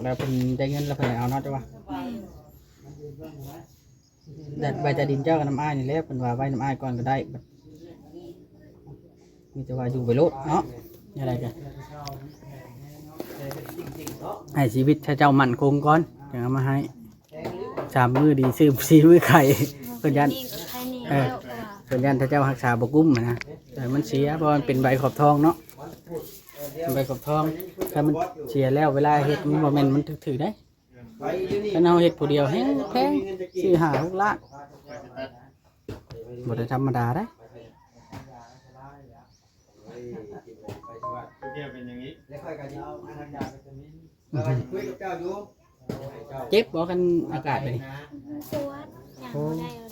ແລ້ວເພິ່ນໄດ້ເງິນແລ້ວເພິ່ນເອົາເນາະ ເຈົ້າວ່າ ແມ່ນ ແຕ່ໃບຕາດິນເຈົ້າກັບນ້ຳອ້າຍນີ້ແຫຼະ ເພິ່ນວ່າໄວ້ນ້ຳອ້າຍກ່ອນກໍໄດ້ ມີແຕ່ວ່າຢູ່ໄປໂລດເນາະ ແນວໃດກໍໃຫ້ຊີວິດເຈົ້າໝັ້ນຄົງກ່ອນ ຈັ່ງເອົາມາໃຫ້ ສາມມື້ດີ ສີ່ມື້ໄຂ້ ເພິ່ນຢ້ານ ເອີ ເພິ່ນຢ້ານຖ້າເຈົ້າຮັກສາບໍ່ກຸ້ມນະ ແຕ່ມັນເສຍ ເພາະມັນເປັນໃບຂອບທອງເນາະ ໃບຂອບທອງ ຖ້າມັນເສຍແລ້ວ ເວລາເຮັດມັນບໍ່ແມ່ນມັນຖືກໆ ໄດ້ ຄັນເຮົາເຮັດຜູ້ດຽວແຮງແພງ ສີ່ຫ້າຫົກລ້ານ ບໍ່ໄດ້ທຳມະດາເດ້. ເຈັບບໍ່ ຄັນອາກາດແບບນີ້? ມັນປວດ ຍ່າງບໍ່ໄດ້ແລ້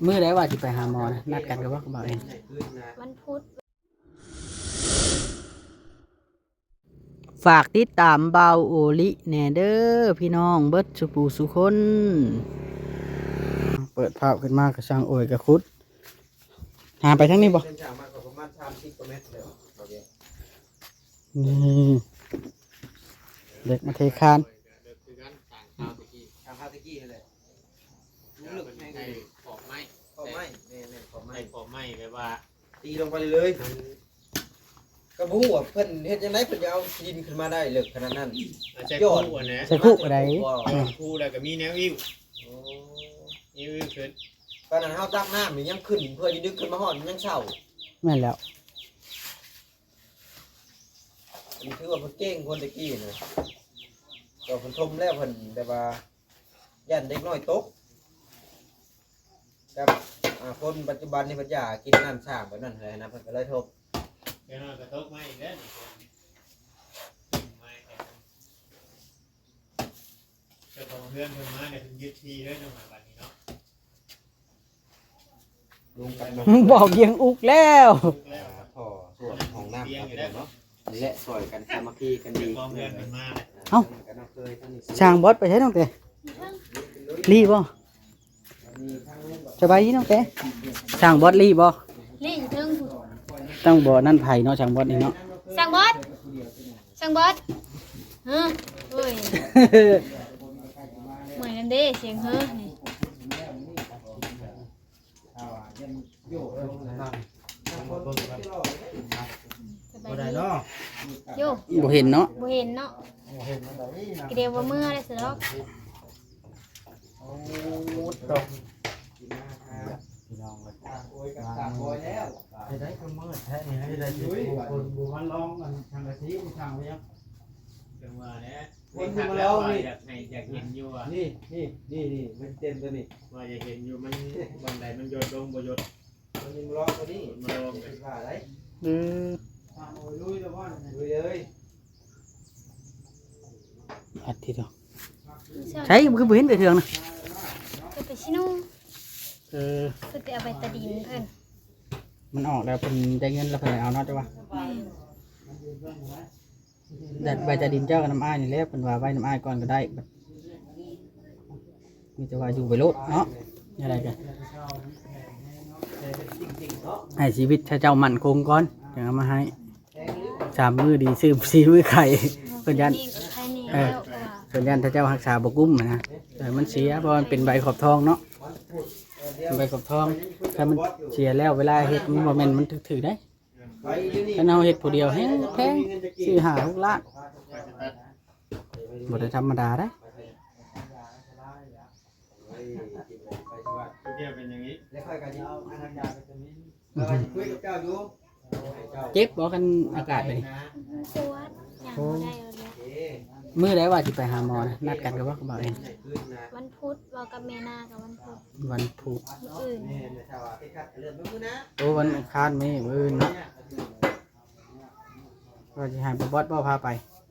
ວ. ມື້ໃດວ່າຊິໄປຫາໝໍນະ? ນັດກັນກັບບໍ່ ກັບບ່າວເອງ? ວັນພຸດ. ຝາກຕິດຕາມບ່າວໂອລິແດ່ເດີພີ່ນ້ອງເບິດສູ່ຜູ້ສູ່ຄົນ. ເປີດພາບຂຶ້ນມາກໍຊ່າງໂອຍກໍຂຸດ. ຫາໄປທາງນີ້ບໍ່? ເສັ້ນທາງມາກໍປະມານສາມສິບກວ່າແມັດແລ້ວ. ນີ້ ເດັກມາເທຄານ. ເລິກຄືກັນ ທາງເຂົ້າແຕ່ກີ້ ທາງເຂົ້າແຕ່ກີ້ຫັ້ນແຫຼະ. ມັນເລິກແຮງ ໃສ່ຂອບໄມ້ ຂອບໄມ້ ແມ່ນໆ ຂອບໄມ້ ໃສ່ຂອບໄມ້ແບບວ່າ ຕີລົງໄປເລີຍໆ. ມັນ ກໍບໍ່ຮູ້ວ່າເພິ່ນເຮັດຈັ່ງໃດ ເພິ່ນຈະເອົາດິນຂຶ້ນມາໄດ້ເລິກຂະໜາດນັ້ນ. ໃສ່ ຍອດ ຄູອັນນະ ໃສ່ຄູກໍໄດ້ ຄູກໍ ແມ່ນ ຄູແລ້ວກໍມີແນວອິ້ວ. ໂອ້ ອິ້ວຂຶ້ນ. ຕອນນັ້ນເຮົາຕັກນ້ຳນີ້ຍັງຂຶ້ນ ເພື່ອຈະດຶງຂຶ້ນມາຮອດຍັງເຊົາ. ແມ່ນແລ້ວ. ອັນນີ້ຖືວ່າເພິ່ນເກັ່ງຄົນແຕ່ກີ້ນະ. ກໍເພິ່ນຖົມແລ້ວ ເພິ່ນແບບວ່າຢ້ານເດັກນ້ອຍຕົກ. ກັບ ອ່າ ຄົນປັດຈຸບັນນີ້ເພິ່ນຢາກກິນນ້ຳສ້າງແບບນັ້ນຫັ້ນແຫຼະນະ ເພິ່ນກໍເລີຍທົບ. ເດັກນ້ອຍກໍຕົກມາອີກແລ້ວນີ້. ເຈົ້າຂອງເຮືອນເພິ່ນມາແລ້ວ ເພິ່ນຍຶດທີ່ເລີຍເນາະ ບາດນີ້ເນາະ. ລຸງກັບນ້ອງ ບອກຍັງອຸກແລ້ວ ທໍ່ສວນຫ້ອງນ້ຳກັບເນາະ. ນີ້ແຫຼະ ຊ່ອຍກັນສາມັກຄີກັນດີ. ເຈົ້າຂອງເຮືອນເພິ່ນມາແລ້ວ. ເອົ້າ ຊ່າງບອດໄປໃສນ້ອງແຕ? ລີ້ບໍ່? ສະບາຍດີນ້ອງແຕ. ຊ່າງບອດລີ້ບໍ່? ລີ້ຢູ່ເທິງພຸ້ນ. ຕ້ອງບໍ່ນັ້ນໃຜເນາະ ຊ່າງບອດນີ້ເນາະ. ຊ່າງບອດ ຊ່າງບອດ ຮະ ໂອ້ຍ ເມື່ອຍນຳເດ້ ສຽງເຮີນີ້. ສະບາຍດີເນາະ. ໂຢ ບໍ່ເຫັນເນາະ ບໍ່ເຫັນເນາະ. ບໍ່ເຫັນອັນໃດນະ ກະດຽວວ່າເມື່ອແລ້ວຊະດອກ. ໂອ້ ຕົກ ພີ່ນ້ອງເອີຍ. ໂອ້ຍ ກັບສາມຮ້ອຍແລ້ວ. ເຮັດໄດ້ຄືມືດແທ້ນີ້ ເຮັດໄດ້ຄືຄົນບໍ່ມາລອງອັນສັງກະສີ ບໍ່ຊ່າງໄວ້ຫຍັງ. ຈັ່ງວ່າແຫຼະ ຄົນທີ່ມາລອງນີ້ ຢາກໃຫ້ ຢາກເຫັນຢູ່ວ່າ ນີ້ ນີ້ ນີ້ ນີ້ ມັນເຕັມຕົວນີ້ ວ່າຢາກເຫັນຢູ່ ມັນບ່ອນໃດມັນຢົດລົງບໍ່ຢົດ. ມັນຍັງມາລອງຕົວນີ້ ມາລອງກັນວ່າໄດ. ອືມ ລຸຍເລີຍ ອັດທີດຽວ. ໃສ ມັນຄືບໍ່ເຫັນແຕ່ເທື່ອນະ? ກໍໄປຊິໂນ. ເອີ ເພິ່ນໄປເອົາໃບຕາດິນເພິ່ນ. ມັນອອກແລ້ວ ເພິ່ນໄດ້ເງິນແລ້ວ ເພິ່ນເອົາເນາະ ເຈົ້າວ່າ. ແມ່ນ. ແຕ່ໃບຕາດິນເຈົ້າກັບນ້ຳອ້າຍນີ້ແຫຼະ ເພິ່ນວ່າໄວ້ນ້ຳອ້າຍກ່ອນກໍໄດ້. ມີແຕ່ວ່າຢູ່ໄປໂລດເນາະ ແນວໃດກໍໃຫ້ຊີວິດເຈົ້າໝັ້ນຄົງກ່ອນ ຈັ່ງເອົາມາໃຫ້. ສາມມື້ດີ ສີ່ມື້ໄຂ້ ເພິ່ນຢ້ານ ເອີ ເພິ່ນຢ້ານຖ້າເຈົ້າຮັກສາບໍ່ກຸ້ມນະ ແຕ່ມັນເສຍ ເພາະມັນເປັນໃບຂອບທອງເນາະ ເປັນໃບຂອບທອງ. ຖ້າມັນເສຍແລ້ວ ເວລາເຮັດມັນບໍ່ແມ່ນມັນຖືກໆ ໄດ. ຄັນເຮົາເຮັດຜູ້ດຽວແຮງແພງ ສີ່ຫ້າຫົກລ້ານ ບໍ່ໄດ້ທຳມະດາເດ້. ເຈັບບໍ່ ຄັນອາກາດແບບນີ້? ມັນປວດ ຍ່າງບໍ່ໄດ້ແລ້ວ. ມື້ໃດວ່າຊິໄປຫາໝໍນະ? ນັດກັນກັບບໍ່ ກັບບ່າວເອງ? ວັນພຸດ ເວົ້າກັບແມ່ນາກໍວັນພຸດ. ວັນພຸດ ມື້ອື່ນ. ໂອ້ ວັນອັງຄານ ມື້ ມື້ອື່ນເນາະ. ວ່າຊິໃຫ້ບໍ່ບອດບໍ່ພາໄປ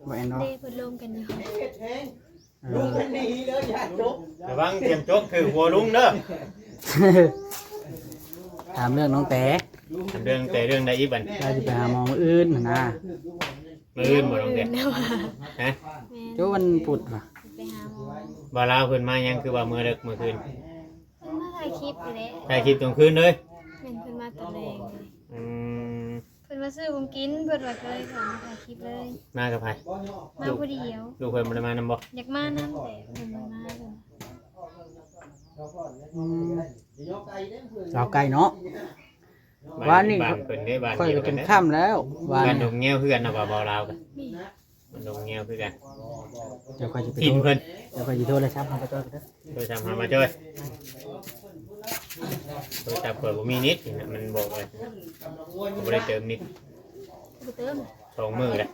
ບໍ່ແອນເນາະ. ເດ້ ເພິ່ນລົມກັນຢູ່. ເອີ ລະວັງຕຽມຈົກຖືກຫົວລຸງເດີ. ຖາມເລື່ອງນ້ອງແຕ. ຖາມເລື່ອງແຕ ເລື່ອງໃດອີກບັດນີ້? ວ່າຊິໄປຫາໝໍມື້ອື່ນຫັ້ນນາ. ມື້ອື່ນບໍ່ນ້ອງແຕ? ຮະ? ແມ່ນ. ໂຈ ວັນພຸດຫວາ? ຊິໄປຫາໝໍ. ບ່າວລາວເພິ່ນມາຍັງ ຄືວ່າເມືອເລິກມື້ຄືນ? ເພິ່ນມາຖ່າຍຄລິບນີ້ແຫຼະ. ຖ່າຍຄລິບກາງຄືນເລີຍ? ແມ່ນ ເພິ່ນມາຕອນແລງເລີຍ. ອືມ. ເພິ່ນ ຊື້ຂອງກິນ ເພິ່ນວ່າເຄີຍ ເພິ່ນວ່າຖ່າຍຄລິບເລີຍ. ມາກັບໃຜ? ມາຜູ້ດຽວ. ລູກເພິ່ນບໍ່ໄດ້ມານຳບໍ່? ຢາກມານຳ ແຕ່ເພິ່ນບໍ່ມາເພິ່ນ. ອືມ ລາວໄກເນາະ. ບ້ານ ວານນີ້ ບ້ານເພິ່ນເດ້ ບ້ານ ຂ້ອຍກໍຈົນຄ່ຳແລ້ວ ວານ ບ້ານດົງແງວເຮືອນນະ ວ່າບໍ່ລາວກໍ ມັນລົງແງວຄືກັນ. ດຽວຂ້ອຍຊິໄປ ທີມເພິ່ນ ດຽວຂ້ອຍຊິໂທລະສັບຫາປ້າຈ້ອຍເດີ. ໂທລະສັບຫາປ້າຈ້ອຍ. ໂທລະສັບຂ້ອຍບໍ່ມີເນັດນີ້ນະ ມັນບອກວ່າບໍ່ໄດ້ເຕີມເນັດ. ບໍ່ເຕີມ ສອງມື້ແລ້ວ.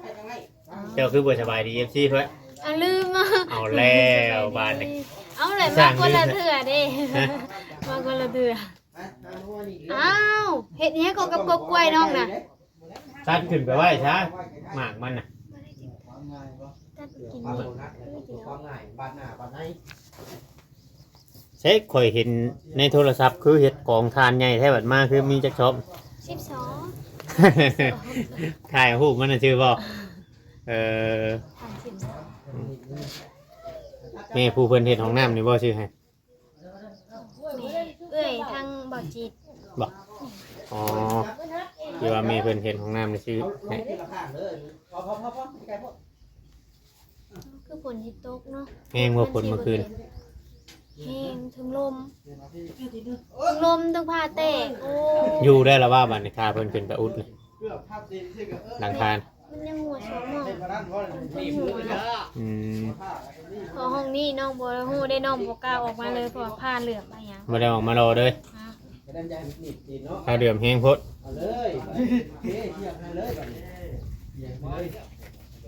ເຈົ້າຄືບໍ່ສະບາຍດີ ເອັຟຊີເພິ່ນ. ອ່າ ລືມ. ເອົາແລ້ວບາດນີ້. ເອົາແຫຼະ ມາຄົນລະເທື່ອເດ້. ຮະ? ມາຄົນລະເທື່ອ. ອ້າວ ເຮັດຫຍັງກໍກັບກົກກ້ວຍນ້ອງນະ? ຕັດຂຶ້ນໄປໄວ້ຊະ ໝາກມັນນະ. ຕັດກິນ. ເຊັກ ຂ້ອຍເຫັນໃນໂທລະສັບຄືເຮັດກອງຖ່ານໃຫຍ່ແທ້ ບັດມາຄືມີຈັກຊອບ? ສິບສອງ. ຖ່າຍຮູບມັນນະຊື່ບໍ່? ເອີ ຖ່າຍສິບສອງ. ແມ່ຜູ້ເພິ່ນເຮັດຫ້ອງນ້ຳນີ້ບໍ່ຊື່ໃຫ້? ແມ່ ເອື້ອຍທາງບໍ່ຈິດ. ບໍ່? ອໍ ທີ່ວ່າແມ່ເພິ່ນເຮັດຫ້ອງນ້ຳນີ້ຊື່ໃຫ້. ຄືຝົນຊິຕົກເນາະ. ແຮງບໍ່ຝົນເມື່ອຄືນ? ແຮງ ເຖິງລົມ ເຖິງລົມ ເຖິງຟ້າແຕກ. ໂອ້ ຢູ່ໄດ້ລະວ່າ ບັດນີ້ ຖ້າເພິ່ນຂຶ້ນໄປອຸດນີ້ ຫຼັງຄານ. ມັນຍັງຫົວສອງໝໍ້ ມັນເພິ່ງຫົວເນາະ. ອືມ ເພາະຫ້ອງນີ້ນ້ອງບໍ່ຮູ້ເດ້ ນ້ອງບໍ່ກ້າອອກມາເລີຍ ເພາະວ່າຜ້າເຫຼືອມອີຫຍັງ ບໍ່ໄດ້ອອກມາລໍເລີຍ. ຮະ? ຜ້າເຫຼືອມແຮງໂພດ. ເອົາເລີຍ ເທ ທຽບໃຫ້ເລີຍບັດນີ້ ທຽບໃຫ້ເລີຍ.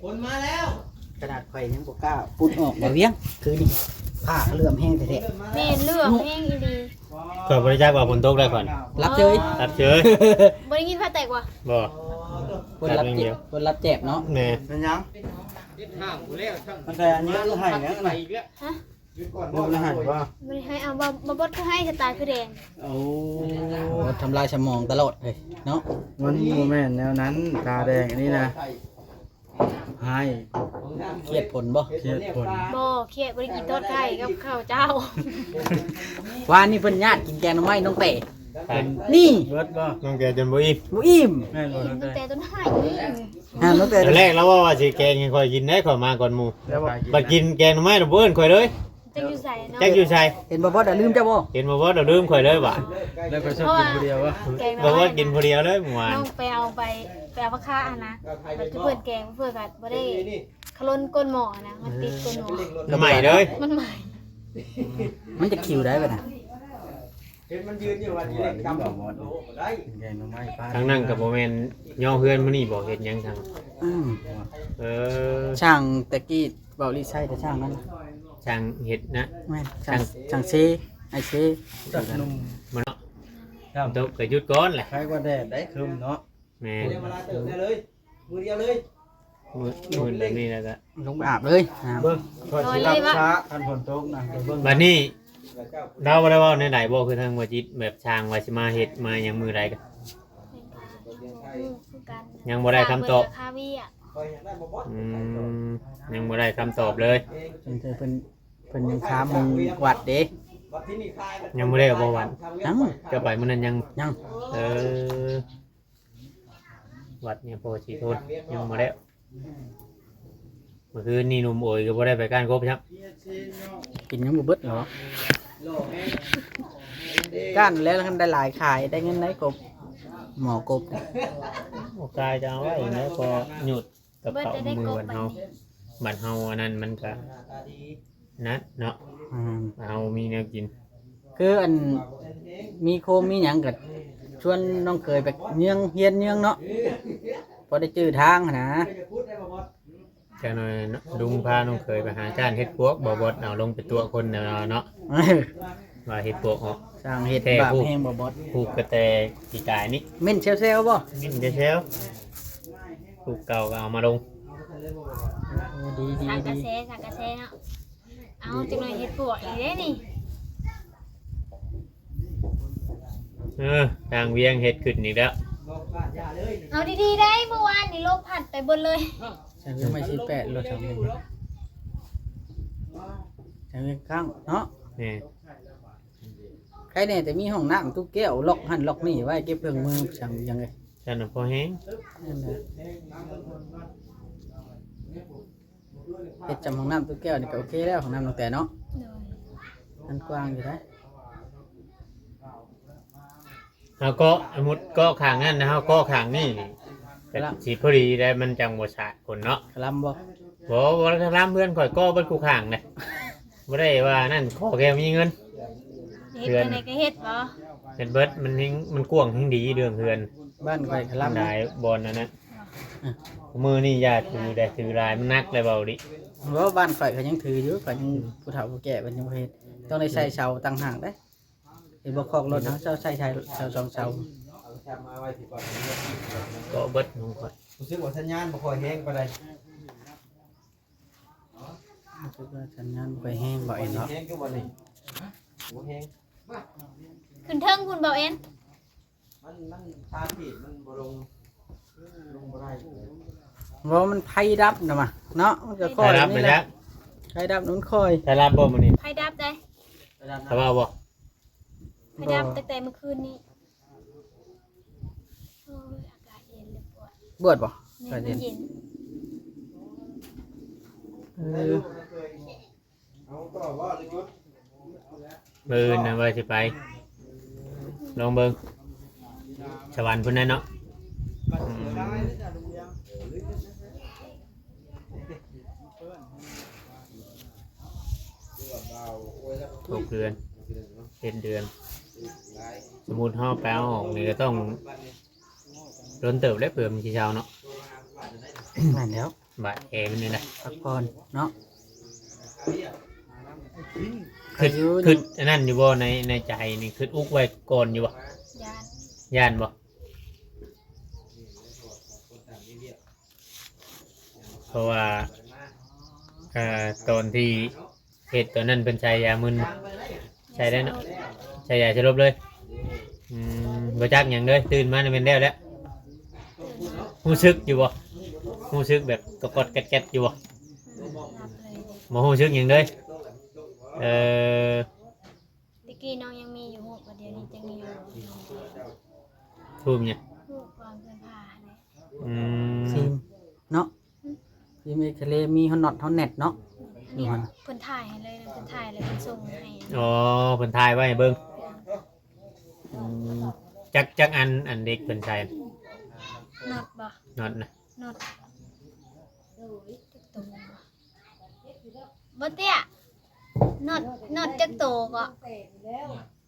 ຝົນມາແລ້ວ. ຂະໜາດຂ້ອຍຍັງບໍ່ກ້າປຸດອອກ ບໍ່ວຽງ ຄືນີ້ ຜ້າເຫຼືອມແຮງແທ້ໆ. ແມ່ນ ເຫຼືອມແຮງອີ່ຫຼີ. ຂ້ອຍບໍ່ໄດ້ຈັກວ່າຝົນຕົກໄດ້ຂ້ອຍ. ຫຼັບເສີຍ. ຫຼັບເສີຍ. ບໍ່ໄດ້ຍິນຟ້າແຕກຫວາ? ບໍ່. ເພິ່ນຫຼັບເຈັບ ເພິ່ນຫຼັບແຈບເນາະ. ແມ່ນ. ເປັນຫຍັງ? ມັນໄດ້ອັນນີ້ໃຫ້ຫຍັງນະ? ຮະ? ບໍ່ໄດ້ໃຫ້ບໍ່? ບໍ່ໄດ້ໃຫ້. ເອົາ ບໍ່ ບໍ່ບົດຄືໃຫ້ສະຕາຄືແດງ. ໂອ້ ທຳລາຍສະໝອງຕະຫຼອດເລີຍເນາະ. ມັນບໍ່ແມ່ນແນວນັ້ນ ຕາແດງອັນນີ້ນະ. ໃຫ້ ຄຽດຝົນບໍ່? ຄຽດຝົນ. ບໍ່ຄຽດ ບໍ່ໄດ້ກິນທອດໄຂ່ກັບເຂົ້າເຈົ້າ. ວານນີ້ເພິ່ນຍາດກິນແກງໜໍ່ໄມ້ນ້ອງແຕ່. ໄປ ນີ້ ເບິດບໍ່? ນ້ອງແກຈົນບໍ່ອີ່ມ. ບໍ່ອີ່ມ. ແມ່ນບໍ່ນ້ອງແຕ່? ນ້ອງແຕ່ຕົວນ້ອຍນີ້. ອ່າ ນ້ອງແຕ່ ຕອນແລກລາວເວົ້າວ່າຊິແກງໃຫ້ຂ້ອຍກິນໄດ໋ ຂ້ອຍມາກ່ອນໝູ່. ແລ້ວວ່າ ບັດກິນແກງໜໍ່ໄມ້ລະບໍ່ເອີ້ນຂ້ອຍເລີຍ. ຈັກຢູ່ໃສເນາະ? ຈັກຢູ່ໃສ? ເຫັນບໍ່ບອດລະລືມເຈົ້າບໍ່? ເຫັນບໍ່ບອດລະລືມຂ້ອຍເລີຍຫວາ. ແລ້ວຂ້ອຍຊອບກິນຜູ້ດຽວຫວາ. ແກງໜໍ່ໄມ້ ບໍ່ບອດກິນຜູ້ດຽວເລີຍໝູ່ຫວານ. ນ້ອງໄປເອົາ ໄປ ໄປເອົາຜັກຄາຫັ້ນນະ ບັດເພິ່ນແກງ ເພິ່ນກໍບໍ່ໄດ້ ຂະຫຼົ່ນກົ້ນໝໍ້ນະ ມັນຕິດກົ້ນໝໍ້ ມັນໄໝ້ເລີຍ ມັນໄໝ້. ມັນຈະຂິວໄດ້ບັດນະ. ເຫັນມັນຢືນຢູ່ວ່າຊິເຫຼັ້ງຕຳ ໂອ້ ບໍ່ໄດ້. ທາງນັ້ນກໍບໍ່ແມ່ນຍໍເຮືອນມື້ນີ້ບໍ່ ເຮັດຫຍັງທາງ. ອືມ ເອີ ຊ່າງແຕ່ກີ້ເວົ້າລີໃຊ້ແຕ່ຊ່າງນັ້ນ ຊ່າງເຮັດນະ. ແມ່ນ ຊ່າງ ຊ່າງ ຊ່າງເຊ ອ້າຍເຊ ຈັກໜຸ່ມ ມັນເນາະ. ຝົນຕົກກໍຢຸດກ່ອນແຫຼະ ໃຄກວ່າແດດໄດ໋ ຄຶ້ມເນາະ. ແມ່ນ ມື້ດຽວເລີຍ ມື້ດຽວເລີຍ ມື້ ມື້ແບບນີ້ແລ້ວກໍລົງໄປອາບເລີຍ. ເບິ່ງ ຂ້ອຍຊິລັບຊ້າ ຄັນຝົນຕົກນະ ໄປເບິ່ງ. ບັດນີ້ລາວບໍ່ໄດ້ເວົ້າແນວໃດບໍ່ ຄືທາງບໍ່ຈິດ ແບບຊ່າງວ່າຊິມາເຮັດມາຫຍັງມື້ໃດກໍ ຍັງບໍ່ໄດ້ຄຳຕອບ. ຄາວຽກ. ອືມ ຍັງບໍ່ໄດ້ຄຳຕອບເລີຍ. ເພິ່ນ ເພິ່ນ ເພິ່ນຍັງຄາໝູ່ວັດເດ້. ຍັງບໍ່ໄດ້ບໍ່ວັດ? ຍັງ. ເຈົ້າໄປມື້ນັ້ນຍັງ? ຍັງ. ເອີ ວັດນີ້ພໍຊິທົນ ຍັງບໍ່ແລ້ວ. ມື້ຄືນນີ້ໜຸ່ມໂອຍກໍບໍ່ໄດ້ໄປກ້ານກົບຊ້ຳ. ກິນຍັງບໍ່ເບິດເນາະ. ກ້ານແລ້ວຄັນໄດ້ຫຼາຍຂາຍ ໄດ້ເງິນໄດ້ກົບ ໝໍກົບ. ບໍ່ກາຍຈະເອົາໄວ້ແລ້ວກໍຫຍຸດກັບເຂົາມື້ວັນເຮົາ. ບັດເຮົາອັນນັ້ນມັນກະ ນັ້ນເນາະ. ອືມ ເຮົາມີແນວກິນ. ຄືອັນມີໂຄມມີຫຍັງກໍຊວນນ້ອງເຂີຍໄປເຍືອງ ຮຽນເຍືອງເນາະ ພໍໄດ້ຈື່ທາງຫັ້ນນະ. ຈັກໜ້ອຍລຸງພານ້ອງເຂີຍໄປຫາຈ້ານເຮັດປວກ ບໍ່ບອດເອົາລົງໄປຕົວະຄົນແລ້ວເນາະ ວ່າເຮັດປວກອອກ. ຊ່າງເຮັດບາບແຮງບໍ່ບອດ. ຜູກກະແຕປີກາຍນີ້ ເໝັນແຊວໆບໍ່? ເໝັນແຊວໆ. ຜູກເກົ່າກໍເອົາມາລົງ. ໂອ້ ດີໆໆ. ສັງກະແສ ສັງກະແສເນາະ. ເອົາ ຈັກໜ້ອຍເຮັດປວກອີກເດ້ນີ້. ເອີ ທາງວຽງເຮັດຂຶ້ນອີກແລ້ວ. ເອົາດີໆໄດ໋ ມື້ວານນີ້ລົມພັດໄປເບິດເລີຍ. ໃສ່ວຽງໄມ້ສີ່ແປດໂລດ ໃສ່ວຽງຂ້າງເນາະ. ແມ່ນ. ໃຄແດ່ແຕ່ມີຫ້ອງນ້ຳ ຕູ້ແກ້ວ ລັອກຫັ້ນລັອກນີ້ໄວ້ ເກັບເຄື່ອງມື ຊ່າງຫຍັງເອີຍ. ຊັ້ນນະພໍແຮງ. ນັ້ນແຫຼະ ເຮັດຈຳຫ້ອງນ້ຳຕູ້ແກ້ວນີ້ກໍໂອເຄແລ້ວ ຫ້ອງນ້ຳນ້ອງແຕເນາະ. ໂດຍ ມັນກວ້າງຢູ່ໄດ໋. ເຮົາເກາະ ສົມມຸດເກາະຂ້າງນັ້ນ ເຮົາເກາະຂ້າງນີ້ ກະລະ ກໍຊິພໍດີໄດ໋ ມັນຈັ່ງບໍ່ສາດຄົນເນາະ. ກະລຳບໍ່? ບໍ່ ບໍ່ກະລຳ ເຮືອນຂ້ອຍເກາະເບິດຄູ່ຂ້າງເດ້. ບໍ່ໄດ້ວ່ານັ້ນ ຂໍແຄ່ມີເງິນ. ເຮັດ ເຮືອນ ຈັ່ງໃດກໍເຮັດບໍ່? ເຮັດເບິດ ມັນແຮງ ມັນກວ້າງແຮງດີເລື່ອງເຮືອນ. ບ້ານຂ້ອຍກະລຳ ຫຼາຍບ່ອນອັນນັ້ນ. ມື້ນີ້ຢ່າຖືໄດ໋ ຖືຫຼາຍມັນໜັກໄດ໋ ເວົ້າດິ. ບໍ່ ບ້ານຂ້ອຍກໍຍັງຖືຢູ່ ຂ້ອຍຍັງ ອືມ ຜູ້ເຖົ້າຜູ້ແກ່ເພິ່ນຍັງບໍ່ເຮັດ ຕ້ອງໄດ້ໃສ່ເສົາຕ່າງຫາກເດ້. ເຫັນບໍ່ ຄອກລົດເຮົາເຈົ້າໃສ່ເສົາສອງເສົາ. ເກາະເບິດຂອງຂ້ອຍ ຮູ້ສຶກວ່າສັນຍານບໍ່ຄ່ອຍແຮງປານໃດ. ຮູ້ສຶກວ່າສັນຍານບໍ່ຄ່ອຍແຮງ ບໍ່ເອັນເນາະ. ແຮງຄືບໍ່ນີ້? ບໍ່ແຮງ. ຂຶ້ນເທິງພຸ້ນ ບໍ່ເອັນ. ມັນ ມັນ ສາມປີມັນບໍ່ລົງ ລົງບໍ່ໄດ້. ບໍ່ ມັນໄຟດັບນະມະເນາະ ມັນກໍຄ່ອຍ ໄຟດັບນີ້ແຫຼະ. ໄຟດັບມັນຄ່ອຍ. ໄຟດັບບໍ່ມື້ນີ້? ໄຟດັບໃດ໋. ໄຟດັບນະ. ຖ້າວ່າບໍ່? ໄຟດັບ ບໍ່ ຕັ້ງແຕ່ມື້ຄືນນີ້. ໂອ້ຍ ອາກາດເຢັນເລີຍ ປວດ ປວດບໍ່? ແມ່ນ ອາກາດເຢັນ ມັນເຢັນ. ເອີ ມື້ອື່ນນະວ່າຊິໄປ ລອງເບິ່ງ ສະຫວັນພຸ້ນແຫຼະເນາະ. ອືມ ຫົກເດືອນ ເຈັດເດືອນ ສົມມຸດເຮົາໄປເອົາອອກນີ້ກໍຕ້ອງ ດົນເຕີບແລ້ວ ເພື່ອມັນຊິເຊົາເນາະ. ແມ່ນແລ້ວ ບາດແຜມັນນີ້ນະ ພັກຜ່ອນເນາະ. ຄຶດ ຄຶດອັນນັ້ນຢູ່ບໍ່ ໃນ ໃນໃຈນີ້ ຄຶດອຸກໄວ້ກ່ອນຢູ່ບໍ່? ຢ້ານ ຢ້ານບໍ່? ເພາະວ່າ ເອີ ຕອນທີ່ ເຮັດຕອນນັ້ນເພິ່ນໃສ່ຢາມຶນ ໃສ່ໄດ້ເນາະ ໃສ່ຢາສະຫຼົບເລີຍ. ອືມ ບໍ່ຈັກຫຍັງເລີຍ ຕື່ນມານີ້ແມ່ນແລ້ວແຫຼະ. ຮູ້ສຶກຢູ່ບໍ່? ຮູ້ສຶກແບບກະກອດແກັດໆຢູ່ບໍ່? ບໍ່ຮູ້ສຶກຫຍັງເລີຍ. ເອີ ແຕ່ກີ້ນ້ອງຍັງມີຢູ່ຮູບ ບັດດຽວນີ້ຈະມີຢູ່ຮູບຫຍັງ? ຮູບວາງເຄື່ອງຜ້າຫັ້ນແຫຼະ. ອືມ ຟິມເນາະ ຫຶ? ມີເອັກສະເລ ມີຮອດນັອດຮອດແນັດເນາະ. ນີ້ ຢູ່ຫັ້ນ ເພິ່ນຖ່າຍໃຫ້ເລີຍນະ ເພິ່ນຖ່າຍແລ້ວເພິ່ນສົ່ງໃຫ້. ອໍ ເພິ່ນຖ່າຍໄວ້ໃຫ້ເບິ່ງ. ອືມ ຈັກ ຈັກອັນ ອັນເດັກເພິ່ນໃສ່? ນັອດບໍ່? ນັອດນະ ນັອດ ຈັກໂຕບໍ່? ບໍ່ເຕ້ຍ ນັອດ ນັອດຈັກໂຕເກາະ?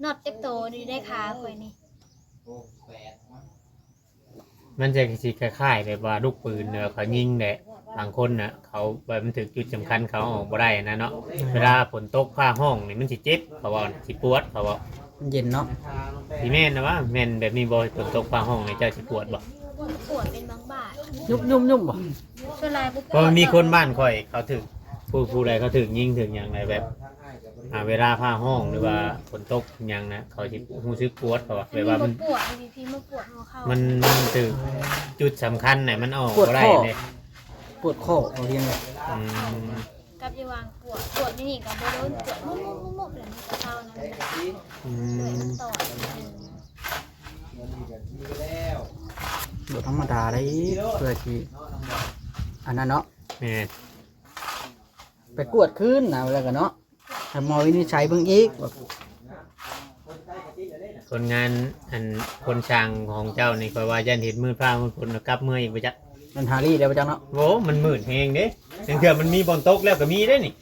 ນັອດຈັກໂຕນີ້ ໃນຂາຂ້ອຍນີ້? ມັນຈະຊິຄ້າຍໆແບບວ່າລູກປືນ ເວລາເຂົາຍິງແຫຼະ ບາງຄົນນະ ເຂົາ ແບບມັນຖືກຈຸດສຳຄັນ ເຂົາເອົາອອກບໍ່ໄດ້ນະເນາະ. ເວລາຝົນຕົກຟ້າຮ້ອງນີ້ ມັນຊິເຈັບ ເຂົາເວົ້ານະ ຊິປວດ ເຂົາເວົ້າ. ມັນເຢັນເນາະ. ຊິແມ່ນນະວະ? ແມ່ນແບບນີ້ບໍ່? ຝົນຕົກຟ້າຮ້ອງນີ້ ເຈົ້າຊິປວດບໍ່? ປວດເປັນບາງບາດ. ຍຸບໆໆບໍ່? ສ່ວນຫຼາຍບໍ່ປວດ. ເພາະມີຄົນບ້ານຂ້ອຍ ເຂົາຖືກ ຜູ້ ຜູ້ໃດເຂົາຖືກຍິງຖືກຫຍັງໃນແບບ ອ່າ ເວລາຟ້າຮ້ອງ ຫຼືວ່າຝົນຕົກຫຍັງນະ ເຂົາຊິຮູ້ສຶກປວດ ເພາະວ່າແບບວ່າມັນ ມັນບໍ່ປວດ ຢູ່ພີ້ມັນປວດຫົວເຂົ່າ ມັນ ມັນຖືກຈຸດສຳຄັນນະ ມັນອອກບໍ່ໄດ້ເດ້. ປວດຂໍ້ ປວດຂໍ້ ເຂົາຮຽນວ່າ ອືມ ກັບຢູ່ວາງປວດ ປວດຢູ່ນີ້ກໍບໍ່ດົນ ປວດມຸບໆໆ ແລ້ວມັນກໍເຊົານະ. ອືມ ເລືອດມັນຕອດ. ບໍ່ທຳມະດາໄດ໋ ເພື່ອຊິອັນນັ້ນເນາະ. ແມ່ນ ໄປກວດຄືນນະ ແລ້ວກໍເນາະ ໃຫ້ໝໍວິນິດໄສເບິ່ງອີກ. ຄົນງານ ອັນ ຄົນຊ່າງຂອງເຈົ້ານີ້ ຂ້ອຍວ່າຢ້ານເຮັດມືດຟ້າມືດຝົນ ກັບເມືອອີກບໍ່ຈັກ. ມັນຫາລີ້ໄດ້ບໍ່ຈັກເນາະ. ໂອ້ ມັນມືດແຮງເດ້ ບາງເທື່ອມັນມີບ່ອນຕົກແລ້ວກໍມີເດ້ນີ້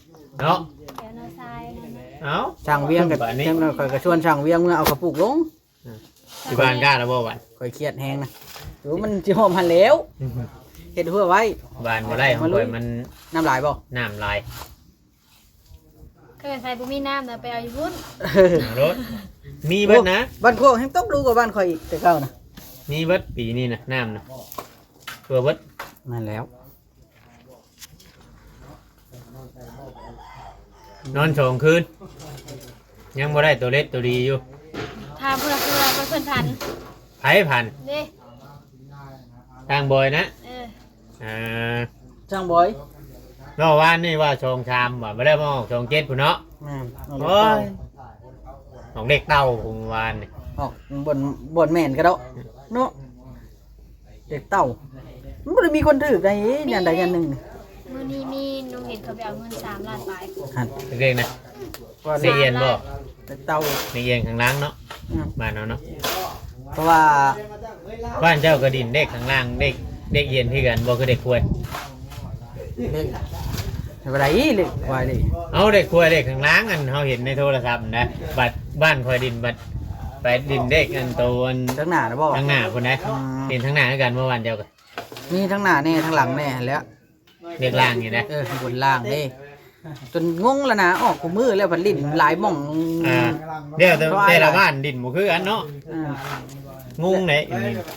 ເນາະ. ແຖວນາຊາຍນັ້ນນະ. ເອົ້າ ຊ່າງວຽງກໍ ບາດນີ້ ຈັກໜ່ອຍຂ້ອຍກໍຊວນຊ່າງວຽງເມືອເອົາເຂົ້າປູກລົງ. ອືມ ທີ່ບ້ານກ້າແລ້ວບໍ່ຫວານ? ຂ້ອຍຄຽດແຮງນະ. ໂອ້ ມັນຊິຫອມຫັ້ນແລ້ວ ເຮັດຫົວໄວ້. ຫວານບໍ່ໄດ້ ຂອງຂ້ອຍມັນ ນ້ຳຫຼາຍບໍ່? ນ້ຳຫຼາຍ. ເກີນໄປບໍ່ມີນ້ຳນະ ໄປເອົາຢູ່ພຸ້ນ. ເອົາໂລດ ມີເບິດນະ. ໂອ້ ບ້ານໂຄກແຮງຕົກດູກວ່າບ້ານຂ້ອຍອີກແຕ່ເກົ່ານະ. ມີເບິດປີນີ້ນະ ນ້ຳນະ ທົ່ວເບິດ. ນັ້ນແລ້ວ ນອນສອງຄືນ ຍັງບໍ່ໄດ້ໂຕເລັກໂຕດີຢູ່. ຖາມເພື່ອ ເພື່ອ ເພື່ອເພິ່ນພັນ. ໃຜພັນ? ເດ້ ຊ່າງບອຍນະ. ເອີ ອ່າ ຊ່າງບອຍ ເວົ້າວານນີ້ວ່າສອງສາມ ວ່າບໍ່ໄດ້ມາອອກສອງເຈັດພຸ້ນເນາະ. ແມ່ນ ອອກເລກເຕົ້າ ອອກເລກເຕົ້າພຸ້ນວານນີ້ ອອກບ່ອນ ບ່ອນແມ່ນກະເດາະເນາະ. ເດັກເຕົ້າ ມັນບໍ່ໄດ້ມີຄົນຖືກໃດ ອັນໃດອັນໜຶ່ງນີ້. ມື້ນີ້ມີໜຸ່ມເຫັນເຂົາໄປເອົາເງິນສາມລ້ານປາຍ. ຫັ້ນ ເດັກນະ ນັກຮຽນບໍ່? ເດັກເຕົ້າ ນັກຮຽນຂ້າງລ່າງເນາະ. ອືມ ບ້ານເຮົາເນາະ ເພາະວ່າ ບ້ານເຈົ້າກໍດິນເດັກຂ້າງລ່າງ ເດັກ ເດັກຮຽນຄືກັນບໍ່? ຄືເດັກຄວາຍ ເດັກ ບໍ່ໄດ້ເດັກຄວາຍເດ້. ເອົາ ເດັກຄວາຍເດັກຂ້າງລ່າງ ອັນເຮົາເຫັນໃນໂທລະສັບຫັ້ນນະ. ບັດບ້ານຂ້ອຍດິນ ບັດໄປດິນເດັກອັນໂຕອັນທາງໜ້ານະບໍ່? ທາງໜ້າພຸ້ນນະ. ອືມ ເຫັນທາງໜ້າຄືກັນບໍ່? ບ້ານເຈົ້າກໍມີທາງໜ້າແດ່ ທາງຫຼັງແດ່ຫັ້ນແຫຼະ. ເດັກລ່າງນີ້ນະ ເອີ ບົນລ່າງເດ້ ຈົນງົງແລ້ວນະ. ອອກຄູ່ມື້ແລ້ວ ພັດຫຼິ້ນຫຼາຍໝ່ອງ. ອ່າ ແລ້ວແຕ່ ແຕ່ລະບ້ານດິນບໍ່ຄືກັນເນາະ. ອ່າ ງົງເດ້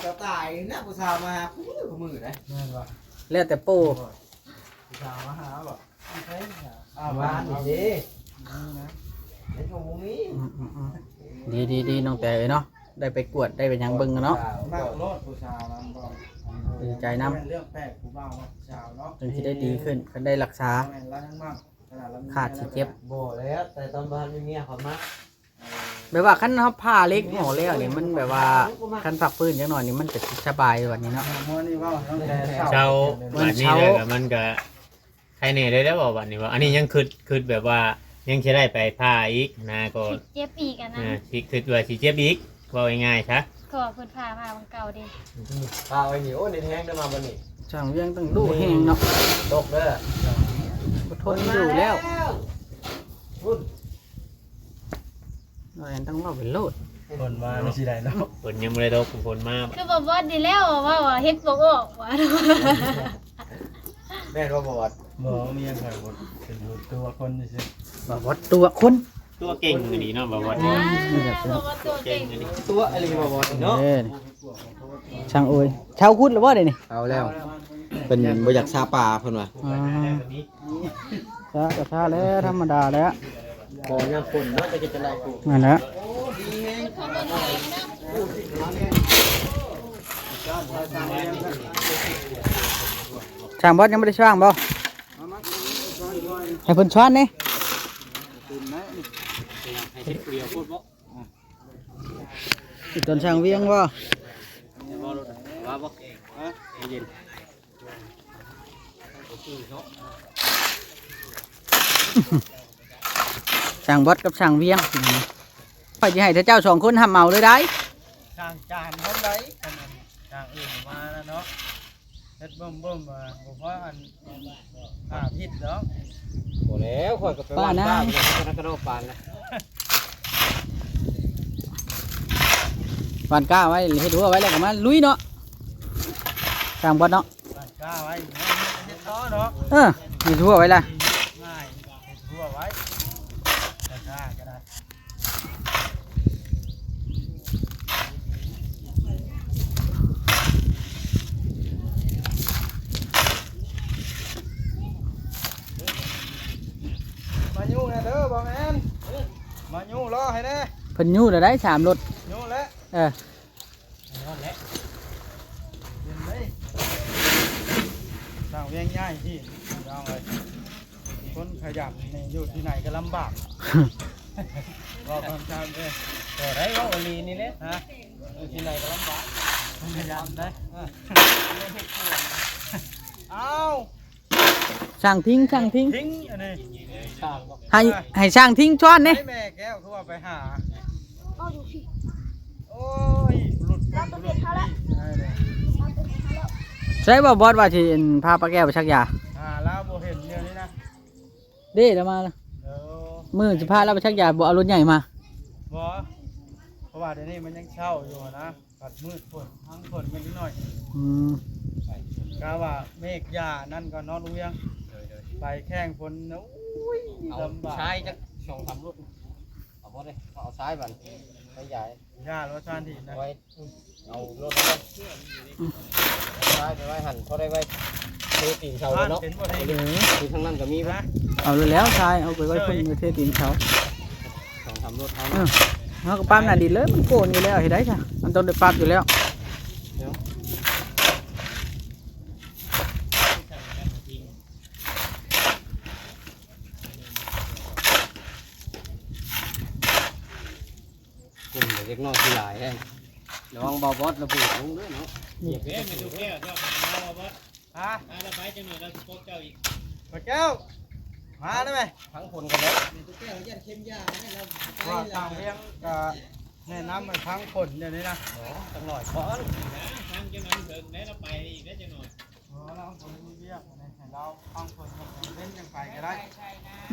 ສະຕາຍນະ. ຜູ້ສາວມາຫາຄູ່ມື້ ຄູ່ມື້ເດ້ ແມ່ນບໍ່? ແລ້ວແຕ່ໂປ ຜູ້ສາວມາຫາບໍ່? ອ້າວ ບ້ານນີ້ເດ້ ໃນທົ່ງບໍ່ມີ. ອືມໆໆ ດີໆໆ ນ້ອງແຕເອີຍເນາະ ໄດ້ໄປກວດ ໄດ້ໄປຫຍັງເບິ່ງເນາະ. ມັກໂລດຜູ້ສາວນຳບໍ່? ດີໃຈນຳ ແມ່ນເລື່ອງແປກຜູ້ບ່າວມັກຜູ້ສາວເນາະ ຈຶ່ງຊິໄດ້ດີຂຶ້ນ ຄັນໄດ້ຮັກສາ ແມ່ນລາວຍັງມັກ ຂະໜາດລາວມີ ຂາດຊິເຈັບ. ບໍ່ແລ້ວ ແຕ່ຕອນບໍ່ທັນມີເມຍຂ້ອຍມັກ. ແບບວ່າຄັນເຮົາຜ່າເຫຼັກອອກແລ້ວນີ້ ມັນແບບວ່າ ຄັນພັກຟື້ນຈັກໜ້ອຍນີ້ ມັນກໍຊິສະບາຍກວ່ານີ້ເນາະ. ເຊົ້າ ບາດນີ້ແລ້ວກໍມັນກໍ ໄຄແນ່ເລີຍແລ້ວບໍ່ບັດນີ້ບໍ່? ອັນນີ້ຍັງຄິດ ຄິດແບບວ່າຍັງຊິໄດ້ໄປຜ່າອີກນະ ກໍຄິດເຈັບອີກ. ອັນນັ້ນ ເອີ ຄິດ ຄິດວ່າຊິເຈັບອີກ ເວົ້າງ່າຍໆຊະ ກໍເພິ່ນຜ່າ ຜ່າບາງເກົ່າເດ້. ຜ່າໄວ້ນີ້ ໂອ້ ເນັ້ນແຮງເດີມາບັດນີ້. ຊ່າງວຽງຕ້ອງດຸແຮງເນາະ ຕົກເດີ ບໍ່ທົນຢູ່ແລ້ວ. ພຸ້ນ ແມ່ນຕ້ອງເວົ້າໄປໂລດ ຝົນມາມັນຊິໄດ້ເນາະ. ຝົນຍັງບໍ່ໄດ້ຕົກ ຝົນມາ ຄືບໍ່ບອດດີແລ້ວ ເວົ້າວ່າເຮັດບໍ່ອອກວ່າ. ແມ່ນບໍ່ບອດ? ບໍ່ ມີຫຍັງໃຜບໍ່ ເປັນຕົວະຄົນຊື່ໆ. ບໍ່ບອດຕົວະຄົນ ຕົວະເກັ່ງອີ່ຫຼີເນາະ ບໍ່ບອດ. ອ່າ ບໍ່ບອດຕົວະເກັ່ງ ຕົວະອີ່ຫຼີບໍ່ບອດເນາະ. ເອີ ຊ່າງໂອຍ ເຊົາຂຸດແລ້ວບໍ່ດຽວນີ້? ເອົາແລ້ວ ເພິ່ນບໍ່ຢາກຊາປາເພິ່ນວ່າ. ອ່າ ຊາກໍຊາແຫຼະ ທຳມະດາແຫຼະ ບໍ່ຍາມຝົນເນາະ ຈະເຮັດຈັ່ງໃດກູ. ນັ້ນແຫຼະ ຊ່າງບອດຍັງບໍ່ໄດ້ຊ່າງບໍ່? ໃຫ້ເພິ່ນຊ່ອນນີ້ ຕອນຊ່າງວຽງບໍ່? ຊ່າງບອດກັບຊ່າງວຽງ ຂ້ອຍຊິໃຫ້ເຈົ້າສອງຄົນຮັບເໝົາເລີຍໄດ໋. ຊ່າງຈານເຮົາໄດ໋ ຊ່າງອື່ນມາແລ້ວເນາະ. ເຮັດເບິ່ມໆ ບໍ່ພໍອັນ ຫ້າທິດດອກ. ບໍ່ແລ້ວ ຂ້ອຍກໍໄປຫວ່ານກ້າ ປານນະ ກະໂດດປານນະ ຫວ່ານກ້າໄວ້ ເຮັດຮົ້ວໄວ້ແລ້ວກໍມາລຸຍເນາະ ຊ່າງບອດເນາະ. ຫວ່ານກ້າໄວ້ ເຮັດຕໍ່ເນາະ. ເອີ ເຮັດຮົ້ວໄວ້ລະ ງ່າຍ ເຮັດຮົ້ວໄວ້ ກ້າກໍໄດ້. ມາຍູ້ແດ່ເດີ ບໍ່ແມ່ນ ມາຍູ້ລໍ້ໃຫ້ແດ່. ເພິ່ນຍູ້ແລ້ວໄດ໋ ສາມລົດ ຍູ້ແລ້ວ. ເອີ ເປັນເລີຍ ສ້າງວຽງຍ້າຍທີ່ ພີ່ນ້ອງເອີຍ. ຄົນຂະຫຍັນນີ້ຢູ່ທີ່ໃດກໍລຳບາກ ເວົ້າຄວາມຈຳເດ້. ບໍ່ໄດ້ເວົ້າອີ່ຫຼີນີ້ແຫຼະ ຮະ ຢູ່ທີ່ໃດກໍລຳບາກ ຄົນຂະຫຍັນເດ້. ເອີ ອ້າວ ຊ່າງທິງ ຊ່າງທິງ ທິງອັນນີ້ ໃຫ້ ໃຫ້ຊ່າງທິງຊ່ອນເດ້. ໃຫ້ແມ່ແກ້ວຄືວ່າໄປຫາ ໂອ້ຍ ຫຼຸດ ເຮົາໄປເຮັດເຮົາລະ ໃຊ່ບໍ່ ບອດວ່າຊິ ອັນ ພາປ້າແກ້ວໄປສັກຢາ? ຫາລາວບໍ່ເຫັນດຽວນີ້ນະ. ເດ້ ລາວມາລະ ເອີ ມື້ຊິພາລາວໄປສັກຢາ ບໍ່ເອົາລົດໃຫຍ່ມາ. ບໍ່ ເພາະວ່າດຽວນີ້ມັນຍັງເຊົ້າຢູ່ນະ ບັດມືດຝົນ ທັງຝົນກັນນິດໜ້ອຍ. ອືມ ກະວ່າເມກຢານັ້ນກໍນອນໂຮງຮຽນ ໄປແຂ່ງຝົນ ໂອ້ຍ ລຳບາກ. ເອົາຊາຍຈັກສອງສາມລົດ ເອົາບໍ່ໄດ້ ເອົາຊາຍບັດ ໄປຢາຍ ຢາໂລຊານທີ່ນະ ໄວ້ ເອົາລົດໄວ້ ຊາຍໄປໄວ້ຫັ້ນ ພໍໄດ້ໄວ້ເທຕີນເສົາເນາະ. ເອີ ຢູ່ທາງນັ້ນກໍມີບໍ່? ເອົາໂລດແລ້ວຊາຍ ເອົາໄປໄວ້ພຸ້ນ ໄປເທຕີນເສົາ ສອງສາມລົດເຮົາ ເອີ ເຮົາກໍປັບໜ້າດິນເລີຍ ມັນໂກນຢູ່ແລ້ວ ເຮັດໄດ້ຊະ ມັນຕ້ອງໄດ້ປັບຢູ່ແລ້ວ. ກຸ່ມເດັກນ້ອຍທີ່ຫຼາຍແຮງ ລະວັງບ່າວບອດລະເບີດລົງເດີເນາະ. ນີ້ ເດ້ ແມ່ຕູ້ແກ້ວ ເຈົ້າຫາລາວບໍ່? ຮະ? ມາລະໄປ ຈັກໜ່ອຍລາວຊິພົບເຈົ້າອີກ. ພໍ່ແກ້ວ ມາໄດ້ໄໝ? ພັງຝົນກັນເນາະ ແມ່ຕູ້ແກ້ວຢ້ານເຄັມຢາແລ້ວ ວ່າທາງວຽງກະແນະນຳໃຫ້ພັງຝົນດຽວນີ້ນະ. ອໍ ຈັກໜ່ອຍກ່ອນ ນະ ທາງຈັກໜ່ອຍເຖິງແລ້ວ ລາວໄປອີກແລ້ວຈັກໜ່ອຍ. ອໍ ລາວບໍ່ໄດ້ມີວຽກ ໃຫ້ລາວພັງຝົນ ເວັນຈັ່ງໄປກໍໄດ້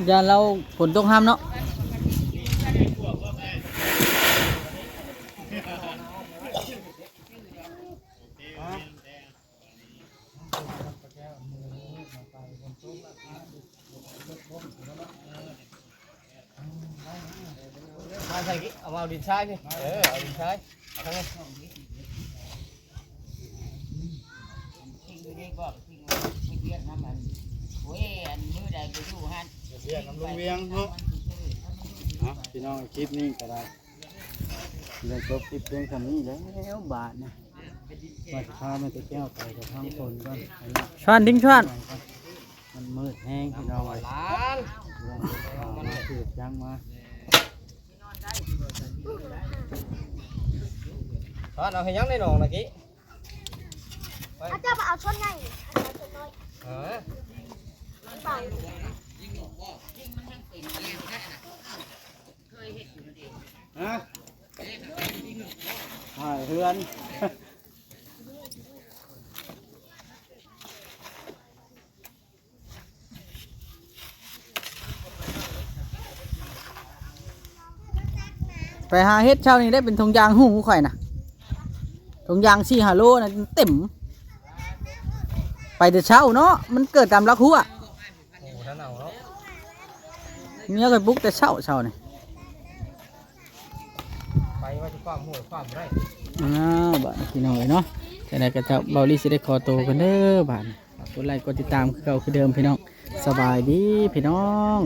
ຢ້ານລາວຝົນຕົກຫ້ຳເນາະ. ມາໃສ່ ເອົາ ເອົາດິນຊາຍນີ້ ເອີ ເອົາດິນຊາຍ ເອົາທາງນີ້ ວຽກນຳລຸງວຽງເນາະ. ເອົາ ພີ່ນ້ອງ ຄລິບນີ້ກໍໄດ້ ໄດ້ຈົບຄລິບພຽງສ່ຳນີ້ແລ້ວບາດນະ ວ່າຊິພາແມ່ຕູ້ແກ້ວໄປກັບທາງຝົນກ່ອນ ຊວນ ດິງຊວນ ມັນມືດແຮງພີ່ນ້ອງເອີຍ ມາຖືກຈັງມາ. ຊວນ ເອົາເຮັດຫຍັງໃນໜອງນະກີ້? ເອົາ ເຈົ້າໄປເອົາຊວນໃຫຍ່ ເອົາຊວນນ້ອຍ ເອີ ໄປ. ຮະ? ຖ່າຍເຮືອນ ໄປຫາເຫັດເຊົ້ານີ້ໄດ້ເປັນຖົງຢາງຫູຂ້ອຍນະ ຖົງຢາງສີ່ຫ້າໂລນະ ເຕັມ ໄປແຕ່ເຊົ້າເນາະ ມັນເກີດຕາມລັກຮົ້ວ. ໂອ້ ຖ້າເນົ່າເນາະ ເມຍຂ້ອຍປຸກແຕ່ເຊົ້າ ເຊົ້ານີ້ ໄປວ່າຊິຄວາມຫ້ວຍຄວາມບໍ່ໄດ້. ອ້າວ ບາດນີ້ພີ່ນ້ອງເອີຍເນາະ ຈັ່ງໃດກໍເຈົ້າ ເບົາລີຊິໄດ້ຂໍໂຕກ່ອນເດີ ບາດນີ້ ຝາກກົດໄລກົດຕິດຕາມຄືເກົ່າຄືເດີມພີ່ນ້ອງ ສະບາຍດີພີ່ນ້ອງ.